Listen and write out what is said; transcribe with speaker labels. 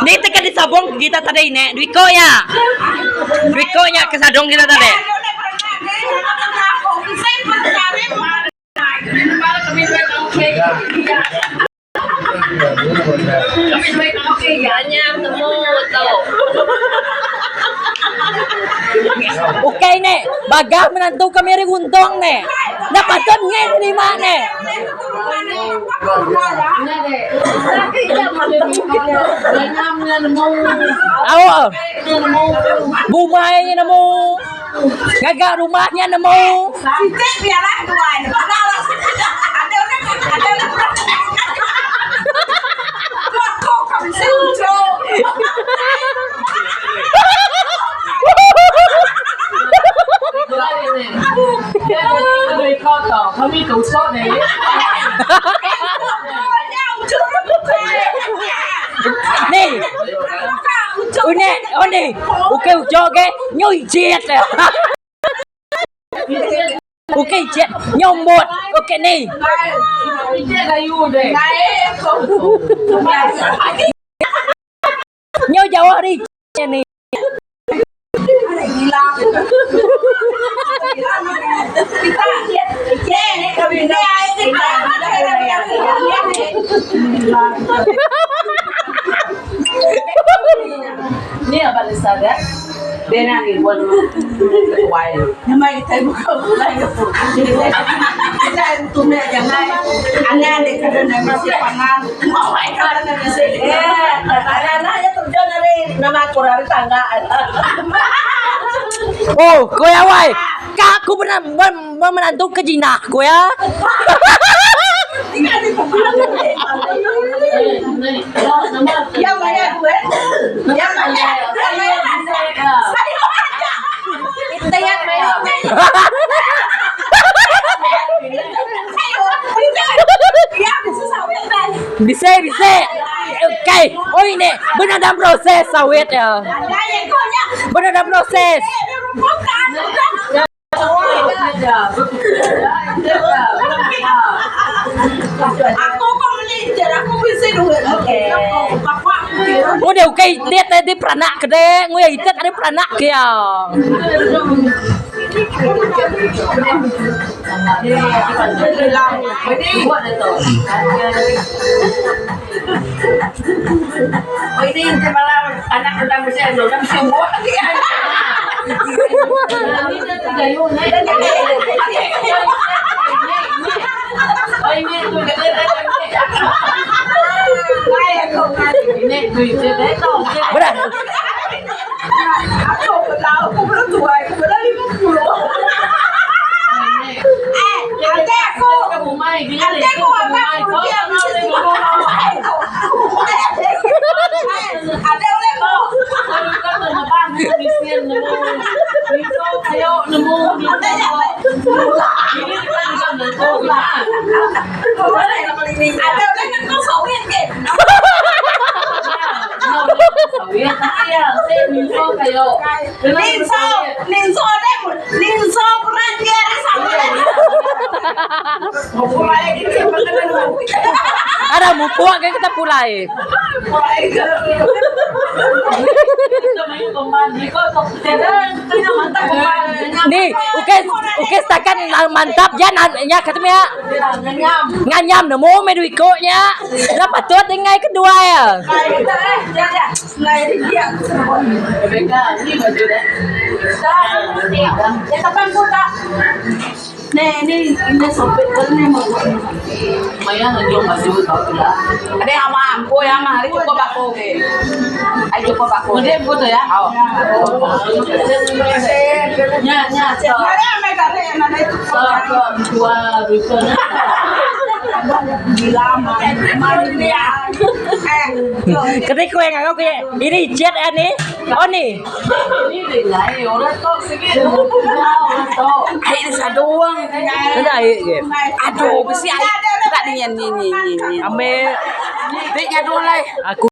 Speaker 1: Ni teka disabung kita tadi ne duiko nya. Duiko nya ke sadung kita tadi. Ukai ne, bagah menantu kami ari untung ne. Enda patut ngi nerima ne. Au. Bumai nya nemu. Ngaga rumah nya nemu. Ni. Une, oni. Ukai ujo ke nyu ijit. Ukai ijit nyu mut. Okey ni. Nyu jauh ari ijit ni. Oh, ku iya wai. Ka aku menantu ke jinah ku iya. Bisi bisi. Okey, oi ne benang dalam proses sawit iya. Benang dalam proses. Udah ukai itit tadi peranak ke deh, nguya itit ada peranak ke ya. Berat. Ada mupuk ke kita pulai. Ni, ukai ukai setakat mantap ja nya kata mia. Nganyam nemu meh dua iko nya. Enda patut enggai kedua iya. Keni ku iya ngangau ku iya ini icit iya ni oh ni. Enda ai ke. Ambil aku.